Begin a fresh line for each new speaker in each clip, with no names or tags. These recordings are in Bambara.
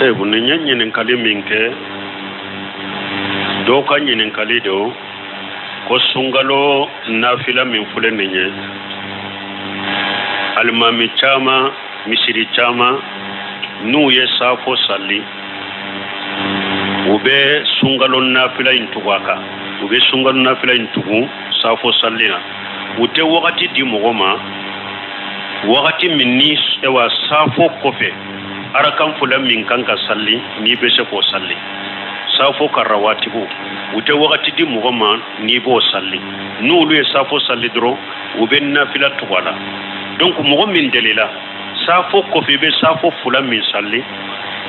Seyibu, nin ye ɲininkali min kɛ, dɔw ka ɲininkali don ko sunkalo nafila min filɛ nin ye, alimami caman, misiri caman, n'u ye safo sali, u bɛ sunkalo nafila in tugu a kan, u bɛ sunkalo nafila in tugu safo sali na. U tɛ wagati di mɔgɔ ma, wagati min ni ewa safo kɔfɛ arakan fila min kan ka sali, n'i bɛ se k'o sali, safo ka rawatibu, u tɛ wagati di mɔgɔ ma n'i b'o sali. N'olu ye safo sali dɔrɔn, u bɛ nafila tugu a la. Donc mɔgɔ min delila safo kɔfɛ, i bɛ safo fila min sali,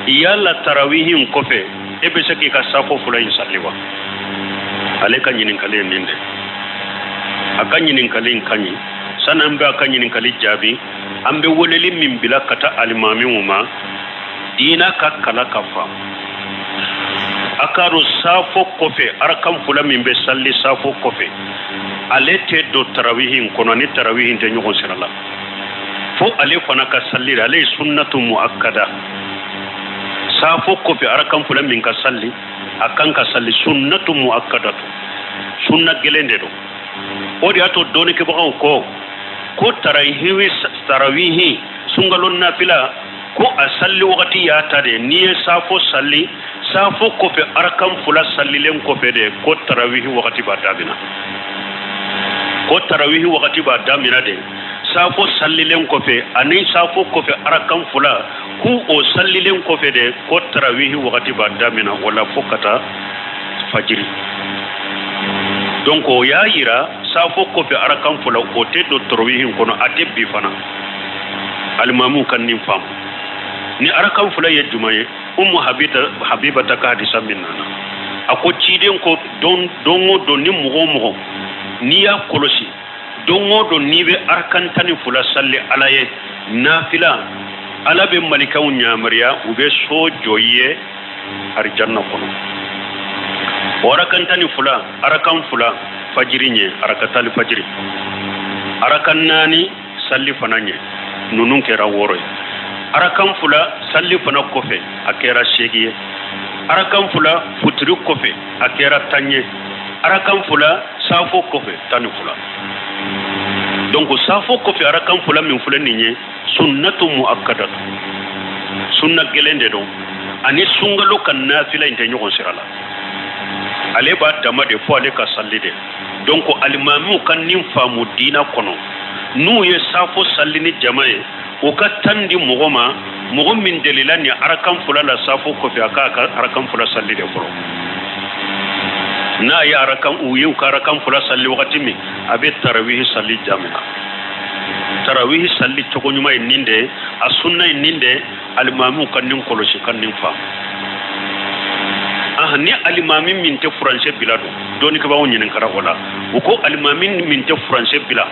yala tarawihi in kɔfɛ e bɛ se k'i ka safo fila in sali wa? Ale ka ɲininkali ye nin de. A ka ɲininkali in ka ɲi. Sani an bɛ a ka ɲininkali jaabi, an bɛ weleli min bila ka taa alimamiw ma, diina ka kala ka faamu. A k'a dɔn safo kɔfɛ arakan fila min bɛ sali safo kɔfɛ, ale tɛ don tarawihi in kɔnɔ, ni tarawihi in tɛ ɲɔgɔn sira la, fo ale fana ka sali. Ale ye sunnatu muakkada. Safo kɔfɛ arakan fila min ka sali, a kan ka sali sunnatu muakkadatu, sunna gɛlɛn de don. O de y'a to dɔnnikɛbagaw ko tarawihi sunkalo nafila, ko a sali wagati y'a ta de, n'i ye safo sali, safo kɔfɛ arakan fila salilen kɔfɛ de, ko tarawihi wagati b'a damina, ko tarawihi wagati b'a damina de safo salilen kɔfɛ, ani safo kɔfɛ arakan fila, k'u o salilen kɔfɛ de, ko tarawihi wagati b'a damina, o la fo ka taa fajiri. Donc o y'a yira safo kɔfɛ arakan fila, o tɛ don tarawihi kɔnɔ, a tɛ bi fana. Alimamuw ka nin faamu. Ni arakan fila ye jumɛn ye? Umu Habibata ka hadisa min nana, a ko ciden ko don o don, ni mɔgɔ o mɔgɔ n'i y'a kɔlɔsi, don o don n'i bɛ arakan 12 sali Ala ye nafila, Ala bɛ malikaw yamaruya, u bɛ so jɔ i ye arijanna kɔnɔ. O arakan 12, arakan fila fajiri ɲɛ, arakatali fajiri, arakan naani sali fana ɲɛ, ninnu kɛra 6 ye. Arakan fila sali fana kɔfɛ, a kɛra 8 ye. Arakan fila fitiri kɔfɛ, a kɛra 10 ye. Arakan fila safo kɔfɛ, 12. Donc safo kɔfɛ arakan fila min filɛ nin ye, sunnatu muakkadatu, sunna gɛlɛn de don. Ani sunkalo ka nafila in tɛ ɲɔgɔn sira la, ale b'a dama de, fo ale ka sali de. Donc alimamiw ka nin faamu diina kɔnɔ, n'u ye safo sali ni jama ye, u ka tan di mɔgɔ ma, mɔgɔ min delila nin arakan fila la safo kɔfɛ, a k'a ka arakan fila sali de fɔlɔ. N'a ye arakan, u ye u ka arakan fila sali wagati min, a bɛ tarawihi sali jamina. Tarawihi sali cogo ɲuman ye nin de ye, a sunna ye nin de ye. Alimamiw ka nin kɔlɔsi, ka nin faamu. Ni alimami min tɛ furancɛ bila don, dɔnnikɛbaaw ɲininkara o la, u ko alimami min tɛ furancɛ bila,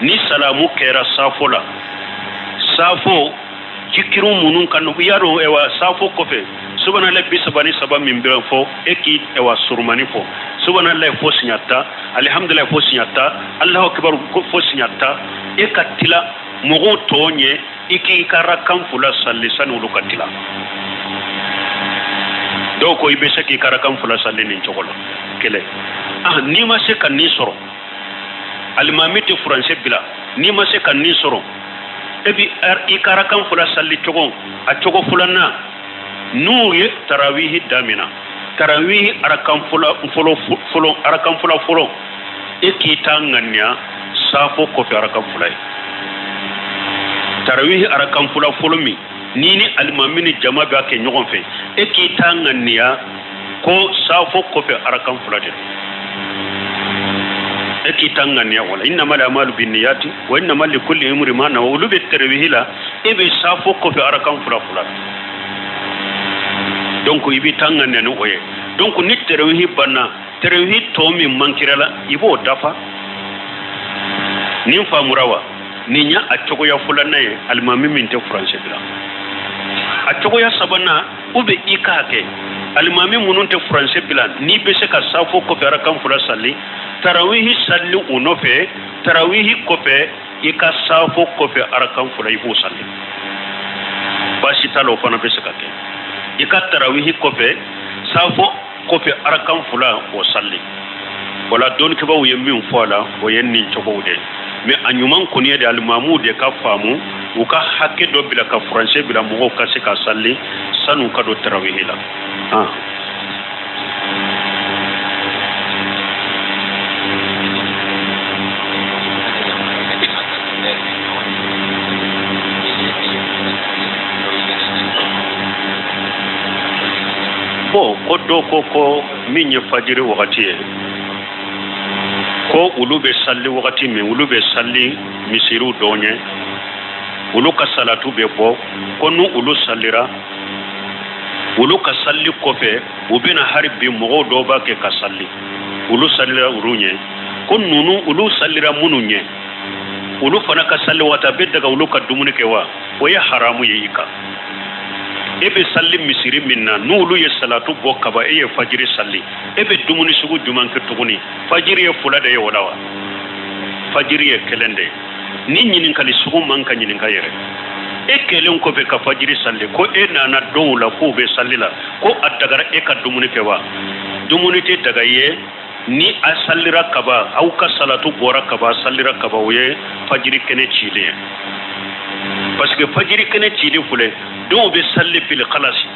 ni salamu kɛra safo la, safo jikiru minnu ka nɔgɔ, i y'a dɔn, ɛwa safo kɔfɛ subhanallah 33 min bɛ fɔ, e k'i ɛwa surumani fɔ, subhanallah fo siɲɛ 10, alihamdulilayi fo siɲɛ 10, Alahu akibaru fo siɲɛ 10, e ka tila mɔgɔw tɔw ɲɛ, i k'i ka rakan fila sali sani olu ka tila. Dɔw ko i bɛ se k'i ka rakan fila sali nin cogo la kelen. N'i ma se ka nin sɔrɔ, alimami tɛ furancɛ bila, n'i ma se ka nin sɔrɔ, e bi i ka rakan fila sali cogo, a cogo filanan, n'u ye tarawihi damina, tarawihi arakan fɔlɔ fɔlɔ, arakan fɔlɔ fɔlɔ, e k'i ta ŋaniya safo kɔfɛ arakan fila ye. Tarawihi arakan fɔlɔ fɔlɔ min ni alimami ni jama b'a kɛ ɲɔgɔn fɛ, e k'i ta ŋaniya ko safo kɔfɛ arakan fila de don, e k'i ta ŋaniya o la. Innamal a'malu binniyati wa innama likulli imrin ma nawa. Olu bɛ tarawihi la, e bɛ safo kɔfɛ arakan fila fila. Donc i bɛ taa ŋaniya ni o ye. Donc ni tarawihi banna, tarawihi tɔ min mankira la, i b'o dafa. Nin faamura wa? Nin y'a a cogoya filanan ye, alimami min tɛ furancɛ bila. A cogoya sabanan, u bɛ i k'a kɛ alimami minnu tɛ furancɛ bila, n'i bɛ se ka safo kɔfɛ arakan fila sali, tarawihi sali u nɔfɛ, tarawihi kɔfɛ i ka safo kɔfɛ arakan fila i b'o sali, baasi t'a la, o fana bɛ se ka kɛ. I ka tarawihi kɔfɛ, safo kɔfɛ arakan 2 o salli. O la dɔnnikɛbaaw ye min fɔ a la, o ye nin cogow de ye. Mais a ɲuman kɔni ye de alimamuw de ka faamu, u ka hakɛ dɔ bila ka furancɛ bila mɔgɔw ka se ka salli san'u ka don tarawihi la. Bon, ko dɔ ko ko min ye fajiri wagati ye, ko olu bɛ salli wagati min, olu bɛ salli misiriw dɔw ɲɛ, olu ka salatu bɛ bɔ, ko n'u olu sallira, olu ka salli kɔfɛ, u bɛna hari bi mɔgɔw dɔw b'a kɛ ka salli, olu sallira olu ɲɛ, ko ninnu olu sallira minnu ɲɛ, olu fana ka salli waati a bɛ daga olu ka dumuni kɛ wa? O ye haramu ye i kan. E bɛ salli misiri min na, n'olu ye salatu bɔ kaba, e ye fajiri salli, e bɛ dumuni sugu jumɛn kɛ tuguni? Fajiri ye 2 de ye o la wa? Fajiri ye 1 de ye. Ni ɲininkali sugu man ka ɲininka yɛrɛ. E kɛlen kɔfɛ ka fajiri salli, ko e nana dɔw la k'u bɛ salli la, ko a dagara e ka dumuni kɛ wa? Dumuni tɛ daga i ye. Ni a sallira kaba, aw ka salatu bɔra kaba, a sallira kaba, o ye fajiri kɛnɛ cilen ye. Parce que fajiri kɛnɛ cili filɛ, dɔw bɛ salli fil khalasi,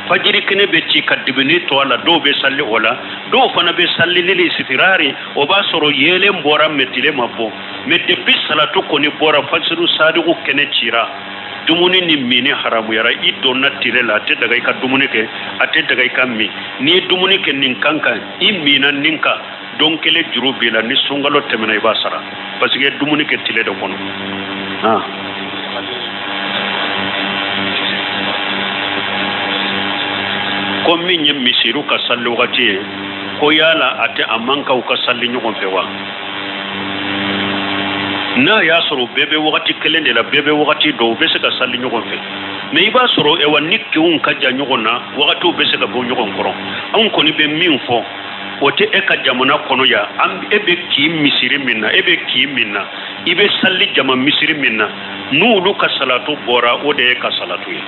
fajiri kɛnɛ bɛ ci ka dibini to a la, dɔw bɛ salli o la, dɔw fana bɛ salli lili sifirari, o b'a sɔrɔ yeelen bɔra mais tile ma bɔ. Mais depuis salatu kɔni bɔra, fajiri sadiku kɛnɛ cira, dumuni ni minni haramuyara, i donna tile la, a tɛ daga i ka dumuni kɛ, a tɛ daga i ka min. N'i ye dumuni kɛ nin kan kan, i minna nin kan, don kelen juru b'i la, ni sunkalo tɛmɛna i b'a sara, parce que i ye dumuni kɛ tile de kɔnɔ. Ko min ye misiriw ka salli wagati ye, ko yala a tɛ a man kan u ka salli ɲɔgɔn fɛ wa? N'a y'a sɔrɔ bɛɛ bɛ wagati kelen de la, bɛɛ bɛ wagati dɔn, u bɛ se ka salli ɲɔgɔn fɛ. Mais i b'a sɔrɔ ewa ni kinw ka jan ɲɔgɔn na, wagatiw bɛ se ka bɔ ɲɔgɔn kɔrɔ. Anw kɔni bɛ min fɔ, o tɛ e ka jamana kɔnɔ yan, e bɛ kin misiri min na, e bɛ kin min na, i bɛ salli jama misiri min na, n'olu ka salatu bɔra, o de ye ka salatu ye.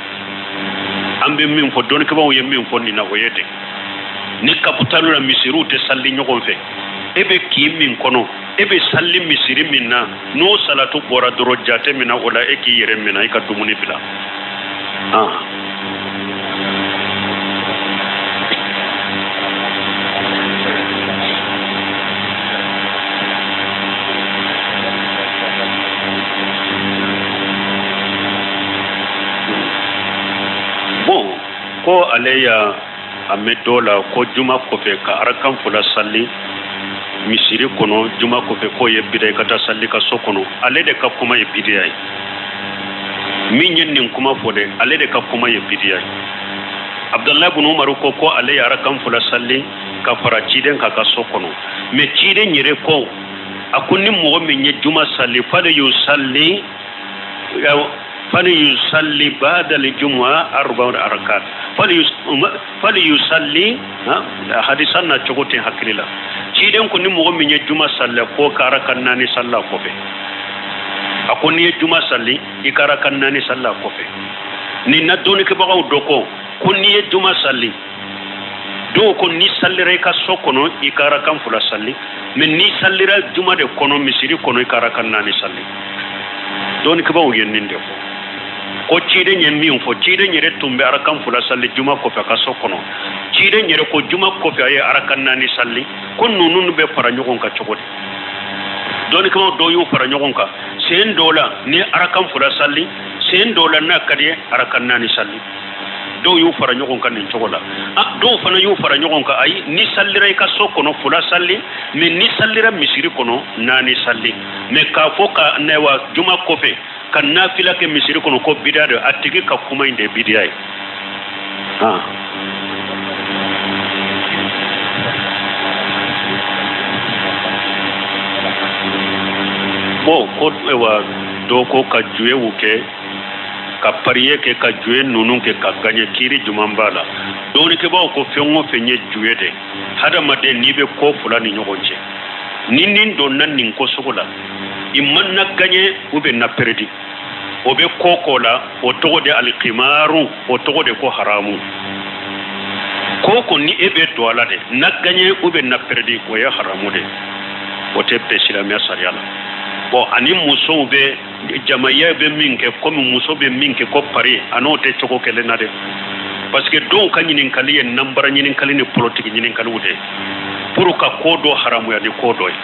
An bɛ min fɔ, dɔnnikɛbaaw ye min fɔ nin na, o ye de ni kapitalu la misiriw tɛ salli ɲɔgɔn fɛ, e bɛ kin min kɔnɔ, e bɛ salli misiri min na, n'o salatu bɔra dɔrɔn, jate min na o la, e k'i yɛrɛ minɛ, i ka dumuni bila. Bon, ko ale ya a mɛn dɔ la ko juma kɔfɛ ka arakan 2 salli misiri kɔnɔ juma kɔfɛ, k'o ye bida ye, ka taa salli ka so kɔnɔ. Ale de ka kuma ye bidiya ye. Min ye nin kuma fɔ dɛ, ale de ka kuma ye bidiya ye. Abdulayi bin Umaru ko ko ale ye arakan 2 salli ka fara ciden kan ka so kɔnɔ. Mais ciden yɛrɛ ko, a ko ni mɔgɔ min ye juma salli, fali yusalli ba'da al-jumu'a arba'a arakat, fali yusalli, hadisa na cogo tɛ hakili la. Ciden ko ni mɔgɔ min ye juma salli, ko ka arakan 4 salli a kɔfɛ. A ko n'i ye juma salli, i ka arakan 4 salli a kɔfɛ. Nin na dɔnnikɛbagaw dɔ ko ko n'i ye juma salli, dɔw ko n'i sallira i ka so kɔnɔ, i ka arakan 2 salli, mais n'i sallira juma de kɔnɔ misiri kɔnɔ, i ka arakan 4 salli. Dɔnnikɛbaaw ye nin de fɔ. Ko ciden ye min fɔ, ciden yɛrɛ tun bɛ arakan 2 salli juma kɔfɛ a ka so kɔnɔ. Ciden yɛrɛ ko juma kɔfɛ a ye arakan 4 salli, ko ninnu bɛ fara ɲɔgɔn kan cogo di? Dɔnnikɛbaaw dɔw y'u fara ɲɔgɔn kan, sen dɔw la ni arakan 2 salli, sen dɔw la n'a ka di ye arakan 4 salli. Dɔw y'u fara ɲɔgɔn kan nin cogo la. Dɔw fana y'u fara ɲɔgɔn kan, ayi, ni sallira i ka so kɔnɔ 2 salli, mais ni sallira misiri kɔnɔ 4 salli. Mais k'a fɔ ka wa juma kɔfɛ ka nafila kɛ misiri kɔnɔ ko bidiya de, a tigi ka kuma in de ye bidiya ye. Bon, ko wa dɔw ko ka juyew kɛ, ka parier kɛ, ka juye ninnu kɛ ka gaɲɛ, kiiri jumɛn b'a la? Dɔnnikɛbaaw ko fɛn o fɛn ye juye de, hadamaden n'i bɛ ko 2 ni ɲɔgɔn cɛ, ni nin donna nin ko sugu la, i man na gaɲɛ ou bien na peredi. O bɛ ko ko la, o tɔgɔ de alikimaru, o tɔgɔ de ko haramu. Ko ko ni e bɛ don a la de, na gagné ou bien na perdu, o ye haramu de, o tɛ bɛn silamɛya sariya la. Bon, ani musow bɛ jamaya bɛ min kɛ, komi muso bɛ min kɛ ko pari, a n'o tɛ cogo kelen na dɛ, parce que dɔw ka ɲininkali ye nanbara ɲininkali ni politiki ɲininkaliw de ye pour ka ko dɔ haramuya ni ko dɔ ye.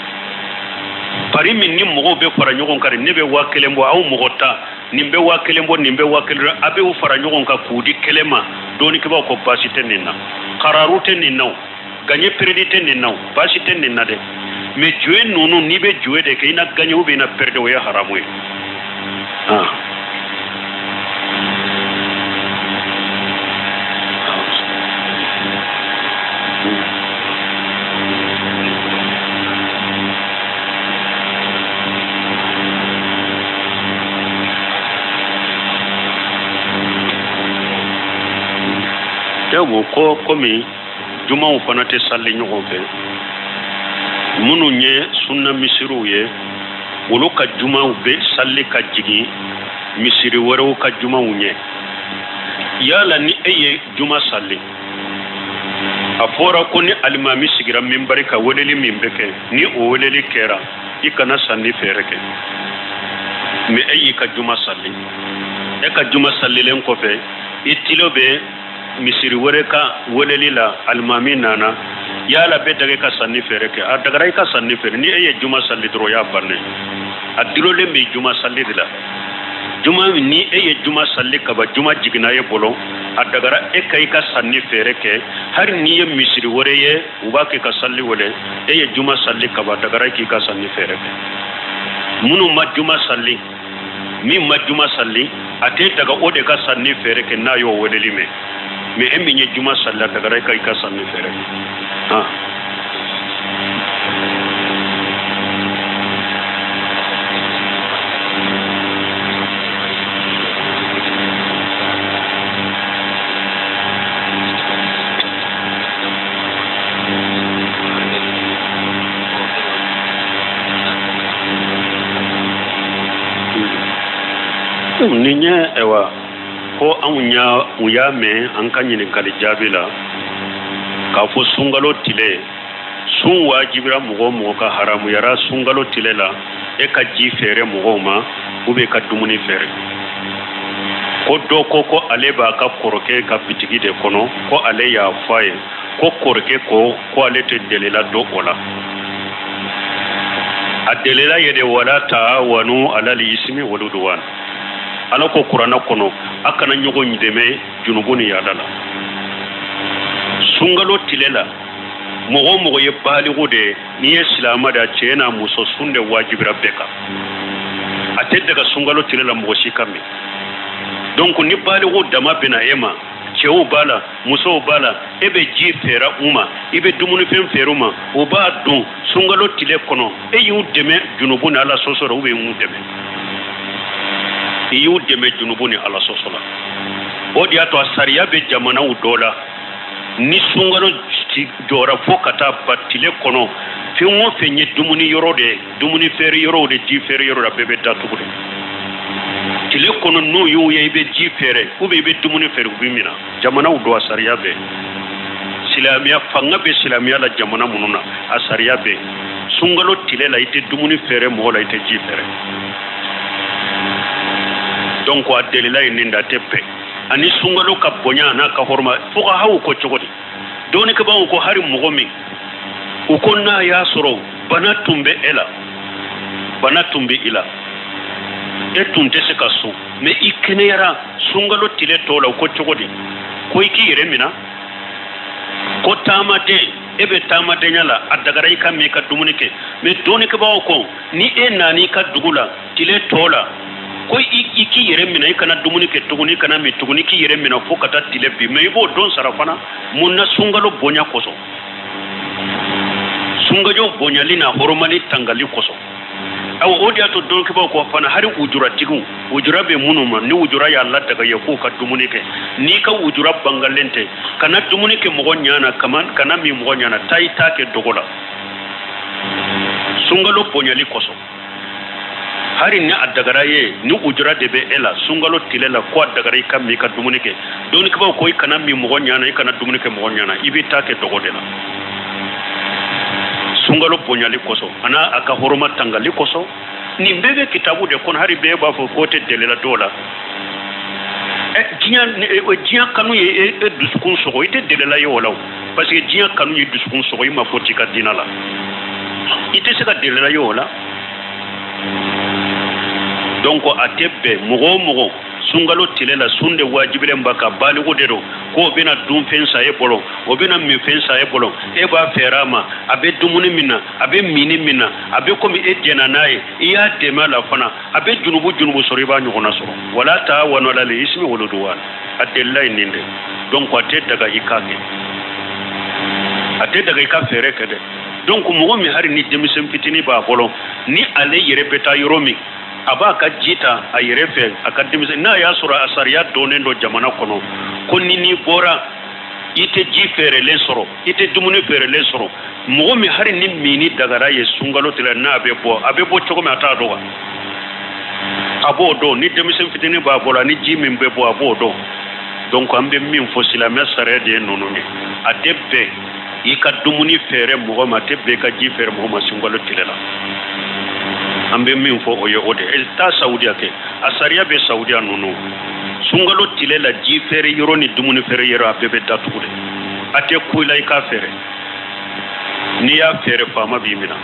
Pari min ni mɔgɔw bɛ fara ɲɔgɔn kan, ne bɛ 1000 bɔ, aw mɔgɔ 10, nin bɛ 1000 bɔ, nin bɛ 1000 bɔ, a bɛ fara ɲɔgɔn kan k'u di kelen ma. Dɔnnikɛbaaw ko baasi tɛ nin na, kararu tɛ nin na, o gagné perdu tɛ nin na, o baasi tɛ nin na dɛ. Mais jeu ninnu, n'i bɛ jeu de kɛ, i na gagné ou bien i na perdu, o ye haramu ye. Jago ko komi jumaw fana tɛ sali ɲɔgɔn fɛ, minnu ye sunna misiriw ye, olu ka jumaw bɛ sali ka jigin misiri wɛrɛw ka jumaw ɲɛ. Yala ni e ye juma sali, a fɔra ko ni alimami sigira minbari ka weleli min bɛ kɛ, ni o weleli kɛra, i kana sanni feere kɛ. Mais e y'i ka juma sali, e ka juma salilen kɔfɛ, i tilo bɛ misiri wɛrɛ ka weleli la, alimami nana, yala bɛ daga ka sanni feere kɛ? A dagara i ka sanni feere. Ni e ye juma sali dɔrɔn, o y'a bannen. A dulolen bɛ juma sali de la. Juma, ni e ye juma sali kaban, juma jiginna e bolo, a dagara e ka i ka sanni feere kɛ. Hali n'i ye misiri wɛrɛ ye u b'a kɛ ka sali wele, e ye juma sali kaban, a dagara e k'i ka sanni feere kɛ. Minnu ma juma sali, min ma juma sali, a tɛ daga o de ka sanni feere kɛ n'a y'o weleli mɛn. Mais e min ye juma sali, a dagara e ka i ka sanni feere kɛ. Nin ye ayiwa ko anw y'a u y'a mɛn an ka ɲininkali jaabi la k'a fɔ sunkalo tile sun wajibira mɔgɔ o mɔgɔ kan, haramuyara sunkalo tile la e ka ji feere mɔgɔw ma ou bien ka dumuni feere. Ko dɔ ko ko ale b'a ka kɔrɔkɛ ka bitigi de kɔnɔ, ko ale y'a fɔ a ye ko kɔrɔkɛ ko ko ale tɛ delila dɔn o la. A delila ye de wala taawanu alal isimi wal udwan. Ala ko kuranɛ kɔnɔ, a kana ɲɔgɔn dɛmɛ junubu ni yaada la. Sunkalo tile la, mɔgɔ o mɔgɔ ye baliku de ye, n'i ye silamɛ de, cɛ n'a muso, sun de wajibira bɛɛ kan. A tɛ daga sunkalo tile la mɔgɔ si ka min. Donc ni baliku dama bɛna e ma, cɛw b'a la, musow b'a la, e bɛ ji feere u ma, i bɛ dumunifɛn feere u ma, u b'a dun sunkalo tile kɔnɔ, e y'u dɛmɛ junubu ni ala sɔsɔ la, ou bien y'u dɛmɛ, i y'u dɛmɛ junubu ni ala sɔsɔ la. O de y'a to a sariya bɛ jamanaw dɔ la, ni sunkalo jɔra fo ka taa ban tile kɔnɔ, fɛn o fɛn ye dumuni yɔrɔ de ye, dumuni feere yɔrɔw de, ji feere yɔrɔ la, bɛɛ bɛ datugu de tile kɔnɔ. N'u y'u ye i bɛ ji feere ou bien i bɛ dumuni feere, u b'i minɛ. Jamanaw don, a sariya bɛ silamɛya fanga bɛ silamɛya la jamana minnu na, a sariya bɛ sunkalo tile la, i tɛ dumuni feere mɔgɔ la, i tɛ ji feere. Donc a delila ye nin da tɛ bɛn ani sunkalo ka bonya n'a ka hɔrɔma. Fuqahaw ko cogo di? Dɔnnikɛbaaw ko hali mɔgɔ min u ko n'a y'a sɔrɔ bana tun bɛ e la, bana tun bɛ i la, e tun tɛ se ka sun, mais i kɛnɛyara sunkalo tile tɔw la, u ko cogo di? Ko i k'i yɛrɛ minɛ. Ko taamaden, e bɛ taamadenya la, a dagara i ka min, i ka dumuni kɛ. Mais dɔnnikɛbaaw ko ni e nana i ka dugu la tile tɔ la, ko i k'i yɛrɛ minɛ, i kana dumuni kɛ tuguni, i kana min tuguni, i k'i yɛrɛ minɛ fo ka taa tile bin. Mais i b'o don sara fana. Mun na? Sunkalo bonya kosɔn, sunkalo bonyali n'a hɔrɔmali tangali kosɔn. Awa, o de y'a to dɔnnikɛbaaw ko fana hali ujuratigiw, ujura bɛ minnu ma, ni ujura y'a ladaga ye k'u ka dumuni kɛ, n'i ka ujura bangalen tɛ, kana dumuni kɛ mɔgɔ ɲɛ na, kana min mɔgɔ ɲɛ na, taa i ta kɛ dogo la, sunkalo bonyali kosɔn. Hari ni a dagara ye, ni ujura de bɛ e la sunkalo tile la, ko a dagara i ka min, ka dumuni kɛ. Dɔnnikɛbaaw ko i kana min mɔgɔ ɲana, i kana dumuni kɛ mɔgɔ ɲana, i bɛ taa kɛ dogo de la. Sunkalo bonyali kosɔn a n'a a ka hɔrɔma tangali kosɔn, nin bɛɛ bɛ kitabu de kɔnɔ. Hari bɛɛ b'a fɔ k'o tɛ delila dɔw la. Diɲɛ kanu ye e dusukun sɔgɔ, i tɛ delila ye o la o, parce que diɲɛ kanu ye dusukun sɔgɔ, i ma ko t'i ka diinɛ la, i tɛ se ka delila ye o la. Donc a tɛ bɛn mɔgɔ o mɔgɔ sunkalo tile la, sun de wajibilen b'a kan, baliku de don, k'o bɛna dunfɛn san e bolo, o bɛna minfɛn san e bolo, e b'a fɛɛrɛ a ma, a bɛ dumuni min na, a bɛ minni min na, a bɛ komi e jɛnna n'a ye, i y'a dɛmɛ a la fana, a bɛ junubu junubu sɔrɔ, i b'a ɲɔgɔnna sɔrɔ. Wala taawanu alal ismi wal udwan, a delila ye nin de. Donc a tɛ daga i k'a kɛ, a tɛ daga i ka fɛɛrɛ kɛ dɛ. Donc mɔgɔ min hari ni denmisɛn fitinin b'a bolo, ni ale yɛrɛ bɛ taa yɔrɔ min, a b'a ka ji ta a yɛrɛ fɛ, a ka denmisɛn, n'a y'a sɔrɔ a sariya dɔnnen don jamana kɔnɔ ko ni n'i bɔra i tɛ ji feerelen sɔrɔ, i tɛ dumuni feerelen sɔrɔ, mɔgɔ min hari ni minni dagara ye sunkalo tile n'a bɛ bɔ, a bɛ bɔ cogo min a t'a dɔn wa, a b'o dɔn. Ni denmisɛn fitinin b'a bolo, ni ji min bɛ bɔ, a b'o dɔn. Donc an bɛ min fɔ, silamɛ sariya de ye ninnu ye. A tɛ bɛn i ka dumuni feere mɔgɔ ma, a tɛ bɛn i ka ji feere mɔgɔ ma sunkalo tile la. An bɛ min fɔ o ye o de ye. Taa Saudiya kɛ, a sariya bɛ Saudiya ninnu, sunkalo tile la ji feere yɔrɔ ni dumuni feere yɔrɔ, a bɛɛ bɛ datugu de. A tɛ ku i la i k'a feere, n'i y'a feere faama b'i minɛ.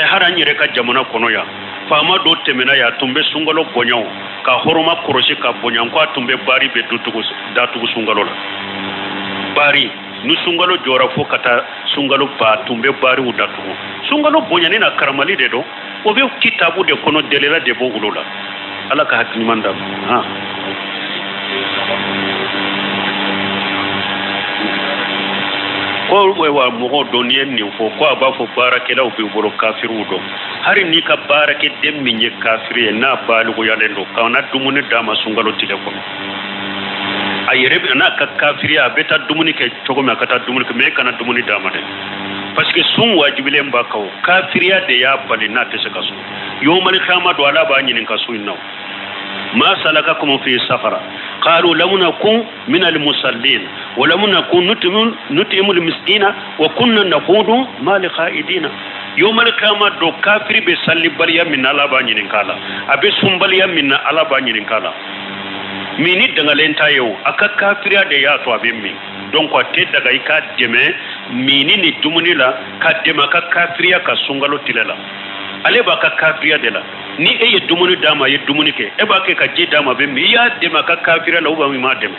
Hari an yɛrɛ ka jamana kɔnɔ yan, faama dɔ tɛmɛna yan, a tun bɛ sunkalo bonya o, ka hɔrɔma kɔrɔsi ka bonya, ko a tun bɛ baari bɛɛ datugu sunkalo la. Baari ni sunkalo jɔra fo ka taa sunkalo ban, a tun bɛ baariw datugu. Sunkalo bonyani n'a karamali de don, o bɛ kitabu de kɔnɔ, delila de b'o olu la. Ala ka hakili ɲuman d'a ma. Ko wa mɔgɔ dɔ n'i ye nin fɔ, ko a b'a fɔ baarakɛlaw b'i bolo kafiriw don. Hari n'i ka baarakɛden min ye kafiri ye, n'a balikuyalen don, kana dumuni d'a ma sunkalo tile kɔnɔ. A yɛrɛ n'a ka kafiriya, a bɛ taa dumuni kɛ cogo min, a ka taa dumuni kɛ, mais e kana dumuni d'a ma dɛ, parce que sun wajibilen b'a kan o, kafiriya de y'a bali n'a tɛ se ka sun. Yomali kiyama don, Ala b'a ɲininka sun in na. Ma salakakum fi safara qalu lam nakun min al musallin wa lam nakun nut'imu al miskina wa kunna nakhudu ma al khaidina. Yomali kiyama don, kafiri bɛ salibaliya min na, Ala b'a ɲininka la, a bɛ sunbaliya min na, Ala b'a ɲininka la. Min ni dangalen ta ye o, a ka kafiriya de y'a to a bɛ min. Donc a tɛ daga i ka dɛmɛ minni ni dumuni la, ka dɛmɛ a ka kafiriya ka sunkalo tile la. Ale b'a ka kafiriya de la. Ni e ye dumuni d'a ma, a ye dumuni kɛ, e b'a kɛ ka ji d'a ma, a bɛ min. I y'a dɛmɛ a ka kafiriya la ou bien i m'a dɛmɛ?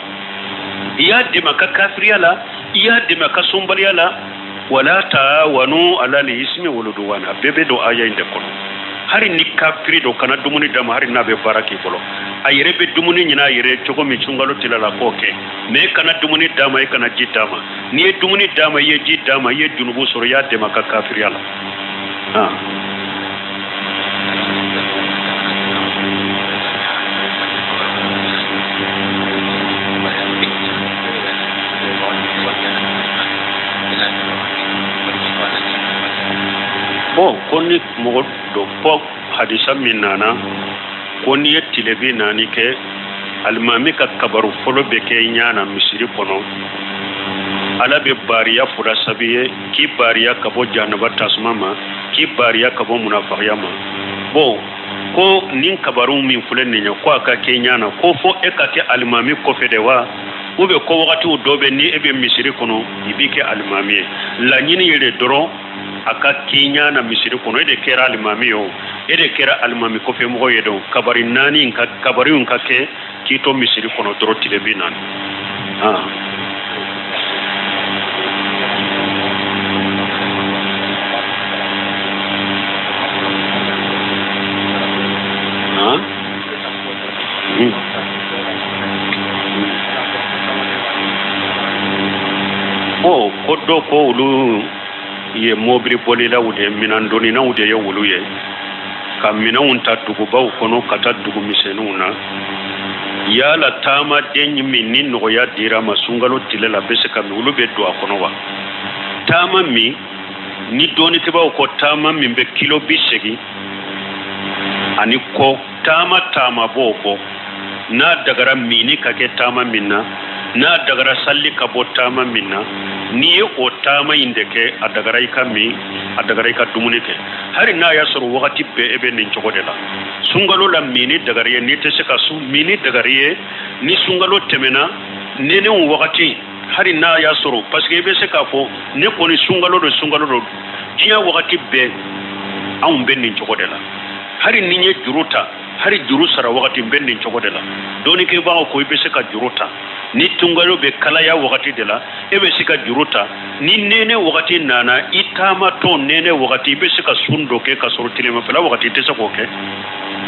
I y'a dɛmɛ a ka kafiriya la, i y'a dɛmɛ a ka sunbaliya la. Wala taawanu alal ismi wal udwan, a bɛɛ bɛ don aya in de kɔnɔ. Hari ni kafiri don, kana dumuni d'a ma, hari n'a bɛ baara k'i bolo. A yɛrɛ bɛ dumuni ɲini a yɛrɛ cogo min sunkalo tile la, k'o kɛ, mais e kana dumuni d'a ma, e kana ji d'a ma. N'i ye dumuni d'a ma, i ye ji d'a ma, i ye junubu sɔrɔ, i y'a dɛmɛ a ka kafiriya la. Bon, ko ni mɔgɔ dɔ ko hadisa min nana ko n'i ye tile 40 kɛ, alimami ka kabaru fɔlɔ bɛ kɛ i ɲɛ na misiri kɔnɔ, Ala bɛ baariya fura sabi ye k'i baariya ka bɔ jahanaba tasuma ma, k'i baariya ka bɔ munafagiya ma. Bon, ko nin kabaru min filɛ nin ye, ko a ka kɛ i ɲɛ na, ko fo e ka kɛ alimami kɔfɛ de wa, ou bien ko wagatiw dɔ bɛ ni e bɛ misiri kɔnɔ, i b'i kɛ alimami ye? Laɲini ye de dɔrɔn a ka k'i ɲɛ na misiri kɔnɔ, e de kɛra alimami ye o, e de kɛra alimami kɔfɛ mɔgɔ ye dɔn, kabari naani ka kabariw ka kɛ k'i to misiri kɔnɔ dɔrɔn tile 40. Bon, ko dɔ ko olu ye mobili bolilaw de ye, minɛn doninaw de ye olu ye, ka minɛnw ta dugubaw kɔnɔ ka taa dugu misɛnninw na. Yala taamaden min ni nɔgɔya dira ma sunkalo tile la, bɛ se ka min, olu bɛ don a kɔnɔ wa? Taama min ni dɔnnikɛbaaw ko taama min bɛ kilo 80 Ani kɔ taama taama b'o bɔ, n'a dagara minni ka kɛ taama min na, n'a dagara salli ka bɔ taama min na, n'i ye o taama in de kɛ, a dagara i ka min, a dagara i ka dumuni kɛ, hali n'a y'a sɔrɔ wagati bɛɛ e bɛ nin cogo de la. Sunkalo la minni dagara i ye, n'i tɛ se ka sun, minni dagara i ye ni sunkalo tɛmɛna nɛnɛ wagati, hali n'a y'a sɔrɔ parce que i bɛ se k'a fɔ ne kɔni sunkalo don, sunkalo don, diɲɛ wagati bɛɛ anw bɛ nin cogo de la, hali ni n ye juru ta, hali juru sara wagati n bɛ nin cogo de la. Dɔnnikɛbagaw ko i bɛ se ka juru ta ni sunkalo bɛ kalaya wagati de la, e bɛ se ka juru ta ni nɛnɛ wagati nana, i taamatɔ nɛnɛ wagati i bɛ se ka sun dɔ kɛ ka sɔrɔ tilemafɛla wagati i tɛ se k'o kɛ,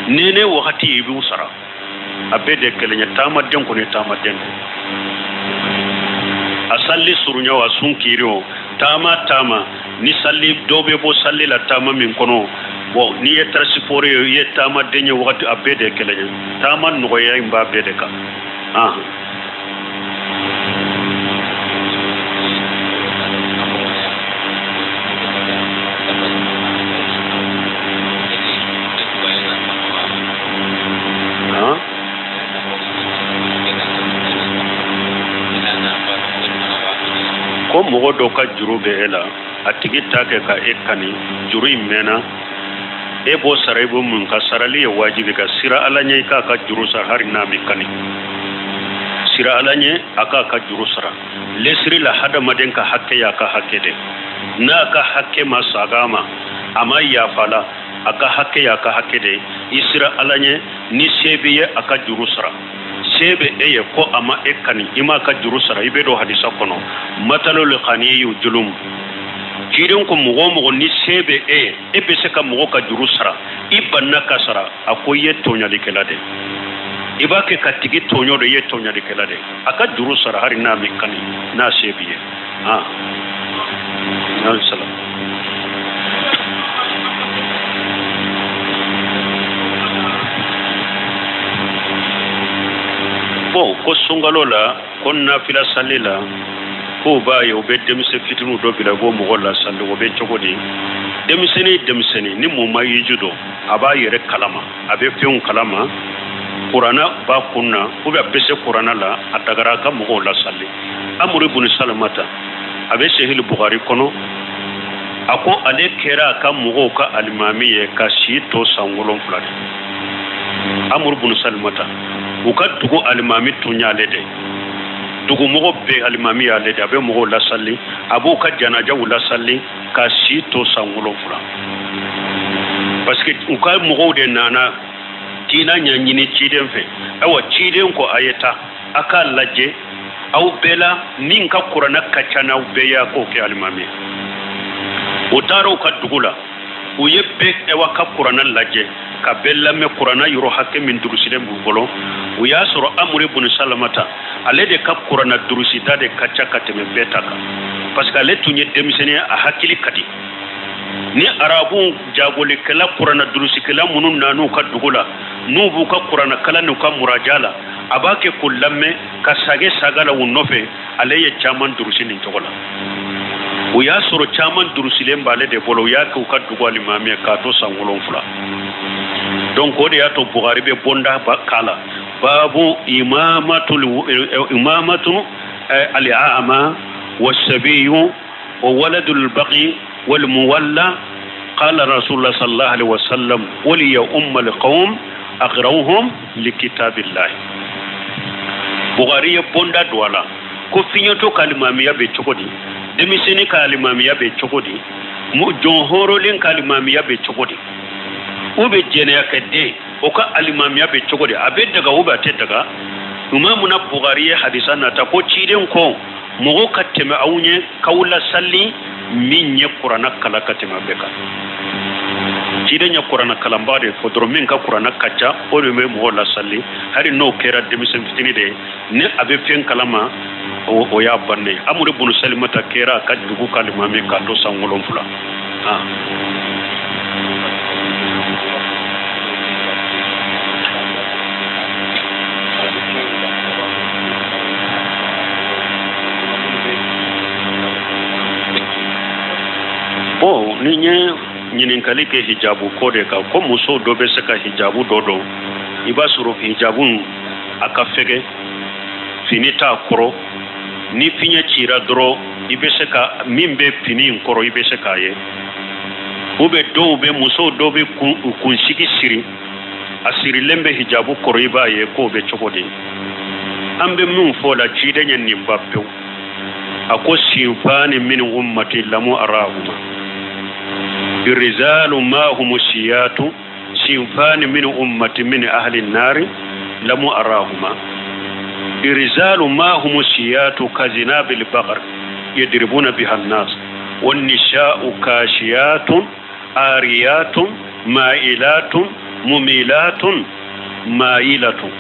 nɛnɛ wagati i b'u sara. A bɛɛ de kelen ye, taamaden kɔni taamaden de, a salli surunya o, a sun kiri o, taama taama ni salli dɔ bɛ bɔ salli la taama min kɔnɔ, bon n'i ye transport ye, i ye taamaden ye wagati, a bɛɛ de kelen ye, taama nɔgɔya in b'a bɛɛ de kan. Ko mɔgɔ dɔ ka juru bɛ e la, a tigi t'a kɛ ka e kani, juru in mɛnna, e b'o sara, i b'o mun ka sarali ye wajibi ka sira Ala ɲɛ, i k'a ka juru sara hali n'a m'i kani, sira Ala ɲɛ a k'a ka juru sara. Lesiri la hadamaden ka hakɛ y'a ka hakɛ de, n'a ka hakɛ ma saga a ma, a ma yafa la, a ka hakɛ y'a ka hakɛ de, i sira Ala ɲɛ ni se b'i ye a ka juru sara. Se bɛ e ye ko a ma e kani, i m'a ka juru sara, i bɛ don hadisa kɔnɔ matalul ghaniyu julum. Ciden ko mɔgɔ o mɔgɔ ni se bɛ e ye, e bɛ se ka mɔgɔ ka juru sara, i banna ka sara, a ko i ye tɔɲɔlikɛla de, i b'a kɛ ka tigi tɔɲɔ de, i ye tɔɲɔlikɛla de, a ka juru sara hali n'a m'i kani, n'a se b'i ye. Salam. Bon, ko sunkalo la, ko nafila sali la, k'o b'a ye u bɛ denmisɛn fitiniw dɔ bila u b'o mɔgɔ lasali, o bɛ cogo di? Denmisɛnnin denmisɛnnin ni mun ma yiju dɔn, a b'a yɛrɛ kalama, a bɛ fɛnw kalama, kuranna b'a kun na, ou bien a bɛ se kuranna la, a dagara a ka mɔgɔw lasali. Amuru ibn Salamata, a bɛ Sahih Bukhari kɔnɔ, a ko ale kɛra a ka mɔgɔw ka alimami ye ka si to san 7 de. Amuru ibn Salamata, u ka dugu alimami tun y'ale de, dugumɔgɔ bɛɛ alimami y'ale de, a bɛ mɔgɔw lasali, a b'u ka janajaw lasali ka si to san 7, parce que u ka mɔgɔw de nana diina ɲɛɲini ciden fɛ. Ayiwa, ciden ko a ye taa a k'a lajɛ aw bɛɛ la min ka kuranna ka ca n'aw bɛɛ ye, a k'o kɛ alimami ye. U taara u ka dugu la, u ye bɛɛ ayiwa ka kuranna lajɛ ka bɛɛ lamɛn kuranna yɔrɔ hakɛ min durusilen b'u bolo. U y'a sɔrɔ Amuru ibn Salamata, ale de ka kuranna durusita de ka ca ka tɛmɛ bɛɛ ta kan, parce que ale tun ye denmisɛnnin ye, a hakili ka di. Ni arabu jagolikɛla kuranna durusikɛla minnu nan'u ka dugu la, n'u b'u ka kuranna kalan n'u ka muraja la, a b'a kɛ k'u lamɛn ka sage saga la u nɔfɛ. Ale ye caman durusi nin cogo la. U y'a sɔrɔ caman durusilen b'ale de bolo, u y'a kɛ u ka dugu alimami ye k'a to san 7. Donc o de y'a to Bukhari bɛ bonda k'a la, babu imamatu al-a'ma was-sabiyu wa waladul baqi wal muwalla. Qala rasulullah sallallahu alaihi wasallam waliya ummal qawm aqra'uhum li kitabillah. Bukhari ye bonda don a la ko fiɲɛtɔ ka alimamiya bɛ cogo di, denmisɛnnin ka alimamiya bɛ cogo di, jɔn hɔrɔnlen ka alimamiya bɛ cogo di, u bɛ jɛnɛya kɛ den o ka alimamiya bɛ cogo di, a bɛ daga ou bien a tɛ daga. Imamuna Bukhari ye hadisa nata ko ciden ko mɔgɔw ka tɛmɛ aw ɲɛ k'aw lasali min ye kuranna kalan ka tɛmɛ bɛɛ kan. Ciden ye kuranna kalanbaa de fɔ dɔrɔn, min ka kuranna ka ca o de bɛ mɔgɔw lasali, hali n'o kɛra denmisɛn fitinin de ye, ni a bɛ fɛn kalama o y'a bannen ye. Amuru ibn Salimata kɛra a ka dugu ka alimami k'a to san 7. Bon, ni ye ɲininkali kɛ hijabu ko de kan, ko muso dɔ bɛ se ka hijabu dɔ don, i b'a sɔrɔ hijabu a ka fɛgɛ, fini t'a kɔrɔ, ni fiɲɛ cira dɔrɔn i bɛ se ka min bɛ fini in kɔrɔ i bɛ se k'a ye. Ou bien dɔw bɛ, musow dɔw bɛ kunsigi siri, a sirilen bɛ hijabu kɔrɔ, i b'a ye k'o bɛ cogo di. An bɛ min fɔ la, ciden ye nin ban pewu. A ko sinfani min ummati lamu arahuma rizalu ma humu siyatu sinfani min ummati min ahli nari lamu arahuma rizalu ma humu siyatu kazinabil baqar yadribuna biha an-nas wan nisa'u kashiyatun ariyatun ma'ilatun mumilatun ma'ilatun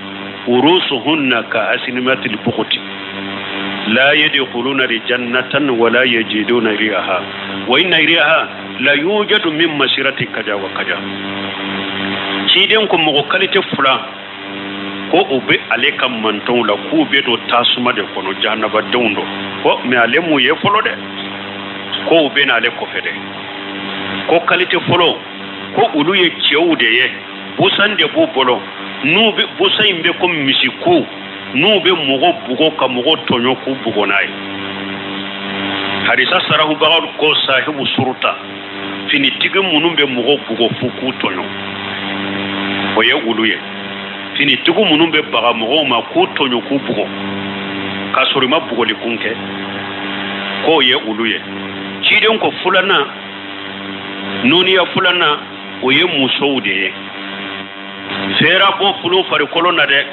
urusuhunna ka asnimatil bukhti la yadkhuluna jannatan wa la yajiduna riha wa inna riha la yujadu min masirati kaja wa kaja. Ciden ko mɔgɔ kalite fila ko u bɛ ale ka mantɔnw la, k'u bɛ don tasuma de kɔnɔ, jahannabadenw don. Ko mɛ ale m'u ye fɔlɔ dɛ, ko u bɛ n'ale kɔfɛ dɛ. Ko kalite fɔlɔ, ko olu ye cɛw de ye, busan de b'u bolo, n'u bɛ busan in bɛ ko misiku, n'u bɛ mɔgɔ bugɔ ka mɔgɔ tɔɲɔ k'u bugɔ n'a ye. Hadisa sarahubagaw ko sahibu suruta, finitigi minnu bɛ mɔgɔ bugɔ f'u k'u tɔɲɔ, o ye olu ye. Finitigi minnu bɛ baga mɔgɔw ma k'u tɔɲɔ k'u bugɔ k'a sɔrɔ i ma bugɔli kun kɛ, k'o ye olu ye. Ciden ko filanan, nɔniya filanan, o ye musow de ye. Fɛɛrɛ bɔ fulu farikolo na dɛ,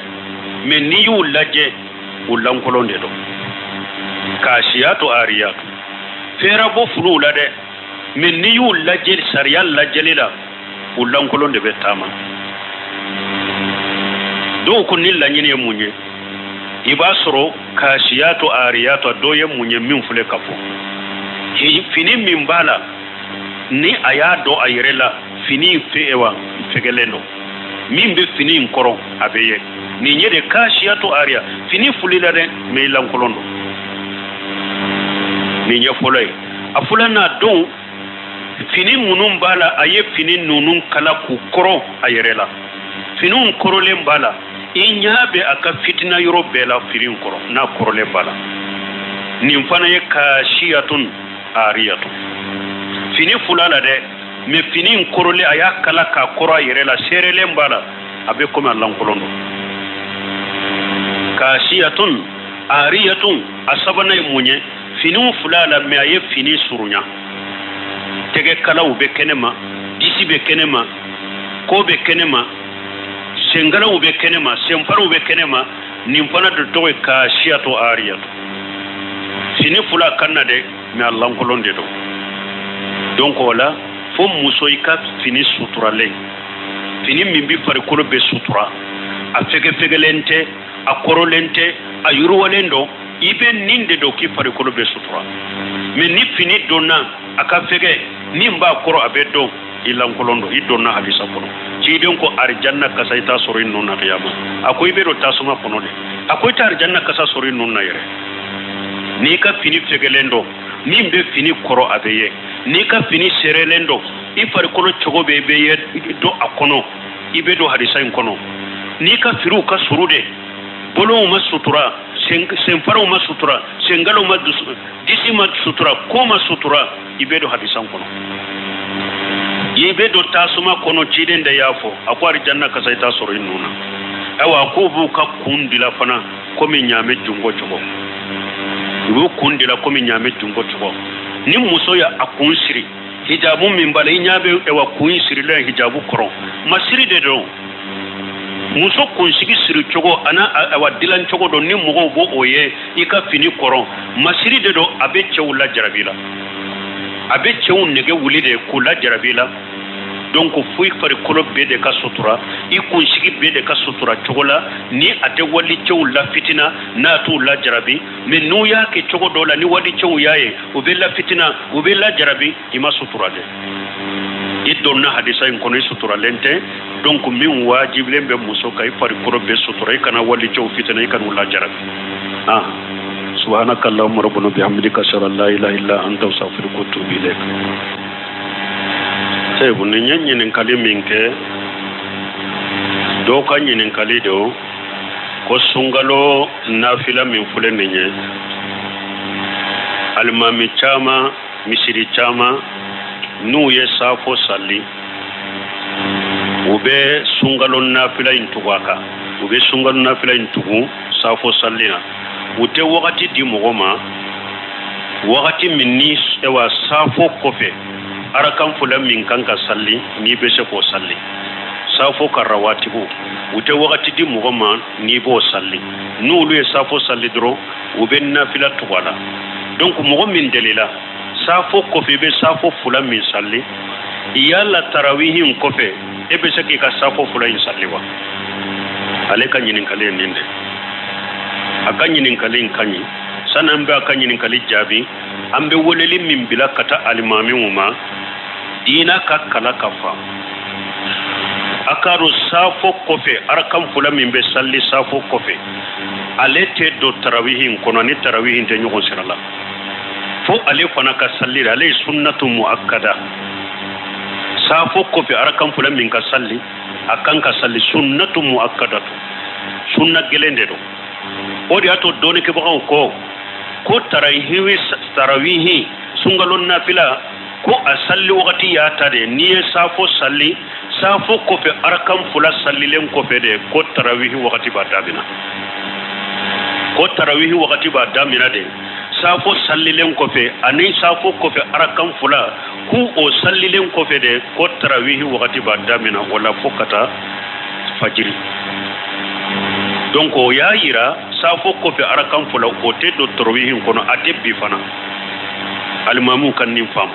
mɛ n'i y'u lajɛ u lankolon de don. Kasiyatu ariyatu, fɛɛrɛ bɔ fuluw la dɛ, mɛ n'i y'u lajɛ sariya lajɛli la, u lankolon de bɛ taama. Dɔw ko ni laɲini ye mun ye, i b'a sɔrɔ kasiyatu ariyatu dɔ ye mun ye min filɛ ka fɔ, fini min b'a la ni a y'a dɔn a yɛrɛ la fini fɛgɛlen don, min bɛ fini in kɔrɔ a bɛ ye. Nin ye de kasiyatu ariya, fini fulila dɛ, mɛ i lankolon don. Nin ye fɔlɔ ye. A filanan don, fini minnu b'a la, a ye fini ninnu kala k'u kɔrɔ a yɛrɛ la, finiw kɔrɔlen b'a la, i ɲɛ bɛ a ka fitina yɔrɔ bɛɛ la fini in kɔrɔ n'a kɔrɔlen b'a la. Nin fana ye kasiyatun ariyatun, fini fula la dɛ, mɛ fini in kɔrɔlen a y'a kala k'a kɔrɔ a yɛrɛ la, seerelen b'a la, a bɛ komi a lankolon don. Kasiyatun ariyatun, a sabanan ye mun ye, finiw fila la, mɛ a ye fini surunya, tɛgɛ kalaw bɛ kɛnɛma, disi bɛ kɛnɛma, kɔ bɛ kɛnɛma, senkalaw bɛ kɛnɛma, senfaraw bɛ kɛnɛma. Nin fana de tɔgɔ ye kasiyatu ariyatu. Fini fila kan na dɛ, mɛ a lankolon de don. Donc o la fo muso i ka fini suturalen, fini min bɛ farikolo bɛ sutura, a fɛgɛfɛgɛlen tɛ, a kɔrɔlen tɛ, a yiriwalen don, i bɛ nin de don k'i farikolo bɛ sutura. Mɛ ni fini donna a ka fɛgɛ, min b'a kɔrɔ a bɛ dɔn, i lankolon don, i donna hadisa kɔnɔ. Ciden ko arijanna kasa i t'a sɔrɔ i nun na kiyama. A ko i bɛ don tasuma kɔnɔ de. A ko i tɛ arijanna kasa sɔrɔ i nun na yɛrɛ. N'i ka fini fɛgɛlen don, min bɛ fini kɔrɔ a bɛ ye. N'i ka fini serelen don, i farikolo cogo bɛɛ bɛ ye don a kɔnɔ, i bɛ don hadisa in kɔnɔ. N'i ka finiw ka surun de, bolow ma sutura, senfaraw ma sutura, senkalaw ma disi ma sutura, kɔ ma sutura, i bɛ don hadisa kɔnɔ. I bɛ don tasuma kɔnɔ. Ciden de y'a fɔ, a ko arijanna kasa i t'a sɔrɔ i nun na. Ayiwa, a k'u b'u ka kun dila fana komi ɲaamɛ jungo cogo, u b'u kun dila komi ɲaamɛ jungo cogo. Ni muso ye a kun siri hijabu min b'a la, i ɲɛ bɛ ɛwa kun in sirilen hijabu kɔrɔ, masiri de don. Muso kunsigi siri cogo a n'a ɛwa dilan cogo don, ni mɔgɔw b'o o ye i ka fini kɔrɔ, masiri de don. A bɛ cɛw lajarabi la, a bɛ cɛw nege wuli de k'u lajarabi la. Donc fo i farikolo bɛɛ de ka sutura, i kunsigi bɛɛ de ka sutura cogo la, ni a tɛ walicɛw lafitina, n'a t'u lajarabi. Mɛ n'u y'a kɛ cogo dɔ la, ni walicɛw y'a ye, u bɛ lafitina, u bɛ lajarabi, i ma sutura dɛ. I donna hadisa in kɔnɔ, i suturalen tɛ. Donc min wajibilen bɛ muso kan, i farikolo bɛɛ sutura, i kana walicɛw fitina, i kana u lajarabi. Subhanaka allahumma rabbana bihamdika, ashhadu an la ilaha illa anta, astaghfiruka wa atubu ilayk. Seyibu, nin ye ɲininkali min kɛ, dɔw ka ɲininkali don ko sunkalo nafila min filɛ nin ye, alimami caman, misiri caman, n'u ye saafo sali, u bɛ sunkalo nafila in tugu a kan, u bɛ sunkalo nafila in tugu saafo sali na. U tɛ wagati di mɔgɔ ma, wagati min ni ewa saafo kɔfɛ arakan fila min kan ka sali, n'i bɛ se k'o sali, saafo ka rawatibu, u tɛ wagati di mɔgɔ ma n'i b'o sali. N'olu ye saafo sali dɔrɔn, u bɛ nafila tugu a la. Donc mɔgɔ min delila saafo kɔfɛ, i bɛ saafo fila min sali, yala tarawihi in kɔfɛ e bɛ se k'i ka saafo fila in sali wa? Ale ka ɲininkali ye nin de. A ka ɲininkali in ka ɲi. Sani an bɛ a ka ɲininkali jaabi, an bɛ weleli min bila ka taa alimamiw ma, diina ka kala ka fa a k'a dɔn saafo kɔfɛ arakan fila min bɛ sali saafo kɔfɛ, ale tɛ don tarawihi in kɔnɔ, ni tarawihi in tɛ ɲɔgɔn sira la, fo ale fana ka sali. Ale ye sunnatu muakkada. Saafo kɔfɛ arakan fila min ka sali, a kan ka sali sunnatu muakkadatu, sunna gɛlɛn de don. O de y'a to dɔnnikɛbagaw ko tarawihi sunkalo nafila, ko a salli wagati y'a ta de, n'i ye saafo salli, saafo kɔfɛ arakan fila sallilen kɔfɛ de, ko tarawihi wagati b'a damina, ko tarawihi wagati b'a damina de saafo sallilen kɔfɛ, ani saafo kɔfɛ arakan fila, k'u o sallilen kɔfɛ de, ko tarawihi wagati b'a damina o la fo ka taa fajiri. Donc o y'a yira saafo kɔfɛ arakan fila, o tɛ don tarawihi kɔnɔ, a tɛ bi fana. Alimamuw ka nin faamu.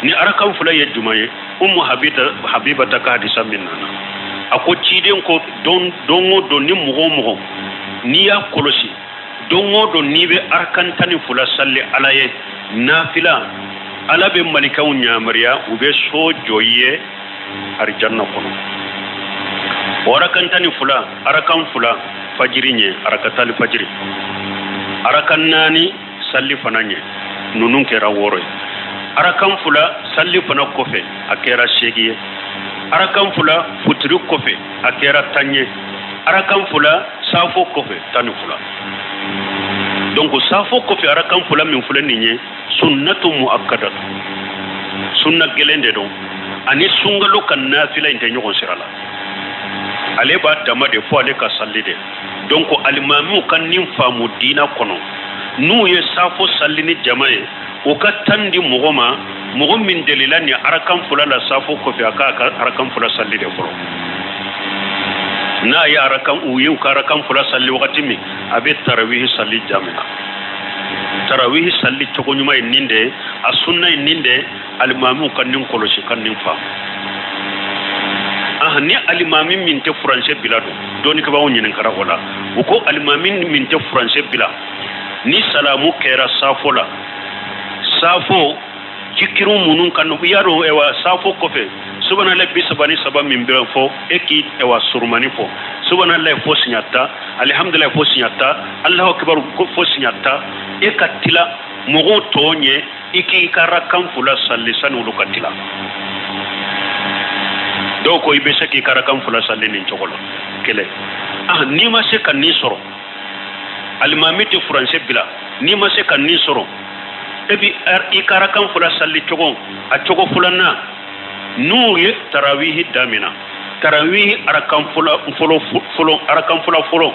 Ni arakan fila ye jumɛn ye? Umu Habibata ka hadisa min nana, a ko ciden ko don o don, ni mɔgɔ o mɔgɔ n'i y'a kɔlɔsi, don o don n'i bɛ arakan 12 salli Ala ye nafila, Ala bɛ malikaw yamaruya, u bɛ so jɔ i ye arijanna kɔnɔ. O arakan 12, arakan fila fajiri ɲɛ, arakatali fajiri, arakan naani salli fana ɲɛ, ninnu kɛra 6 ye. Arakan fila salli fana kɔfɛ, a kɛra 8 ye. Arakan fila fitiri kɔfɛ, a kɛra 10 ye. Arakan fila saafo kɔfɛ, 12. Donc saafo kɔfɛ arakan fila min filɛ nin ye, sunnatu muakkadatu, sunna gɛlɛn de don, ani sunkalo ka nafila in tɛ ɲɔgɔn sira la, ale b'a dama de fo ale ka salli de. Donc alimamiw ka nin faamu diina kɔnɔ, n'u ye saafo salli ni jama ye, u ka tan di mɔgɔ ma, mɔgɔ min delila ni arakan fila la saafo kɔfɛ, a k'a ka arakan fila salli de fɔlɔ. N'a ye arakan, u ye u ka arakan fila salli wagati min, a bɛ tarawihi salli jamina. Tarawihi salli cogo ɲuman ye nin de ye, a sunna ye nin de ye. Alimamiw ka nin kɔlɔsi, ka nin faamu. Ni alimami min tɛ furancɛ bila don, dɔnnikɛbaaw ɲininkara o la, u ko alimami min tɛ furancɛ bila, ni salamu kɛra saafo la, saafo jikiriw minnu kan, i y'a dɔn, ɛwa saafo kɔfɛ subhanallah 33 min bɛ fɔ, e k'i ɛwa surumani fɔ, subhanallah fo siɲɛ 10, alihamdulilayi fo siɲɛ 10, Alahu akibaru fo siɲɛ 10, e ka tila mɔgɔw tɔw ɲɛ, i k'i ka rakan fila salli sani olu ka tila. Dɔw ko i bɛ se k'i ka rakan fila salli nin cogo la kelen. N'i ma se ka nin sɔrɔ, alimami tɛ furancɛ bila, n'i ma se ka nin sɔrɔ, e bi i ka rakan fila salli cogo, a cogo filanan, n'u ye tarawihi damina, tarawihi arakan fɔlɔ fɔlɔ, arakan fɔlɔ fɔlɔ,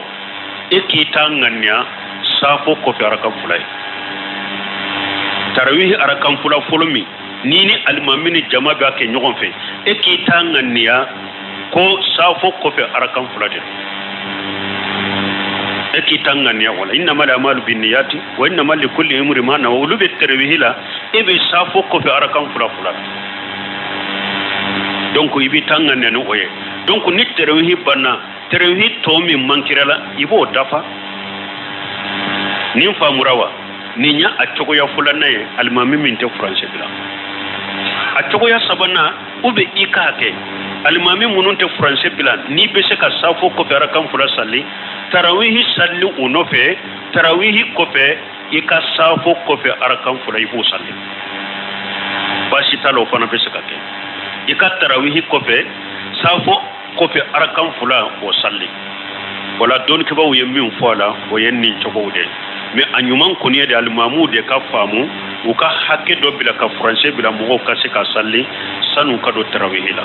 e k'i ta ŋaniya saafo kɔfɛ arakan fila ye. Tarawihi arakan fɔlɔ fɔlɔ min ni alimami ni jama b'a kɛ ɲɔgɔn fɛ, e k'i ta ŋaniya ko saafo kɔfɛ arakan fila de, e k'i ta ŋaniya wala innamal a'malu binniyati wa innama likulli imri ma nawa. Olu bɛ tarawihi la, e bɛ saafo kɔfɛ arakan fila fila. Donc i bɛ taa ŋaniya ni o ye. Donc ni tarawihi banna, tarawihi tɔ min mankira la, i b'o dafa. Nin faamura wa? Nin y'a a cogoya filanan ye, alimami min tɛ furancɛ bila. A cogoya sabanan, u bɛ i k'a kɛ alimami minnu tɛ furancɛ bila, n'i bɛ se ka saafo kɔfɛ arakan fila salli, tarawihi salli u nɔfɛ, tarawihi kɔfɛ i ka saafo kɔfɛ arakan fila i b'o salli, baasi t'a la, o fana bɛ se ka kɛ. I ka tarawihi kɔfɛ, safo kɔfɛ, arakan 2, o sali. Wala dɔnnikɛbaaw ye min fɔ a la, o ye nin cogow de. Mais a ɲuman kɔni ye de, alimamuw de ka faamu, u ka hakɛ dɔ bila ka furancɛ bila, mɔgɔw ka se ka sali san'u ka don tarawihi la.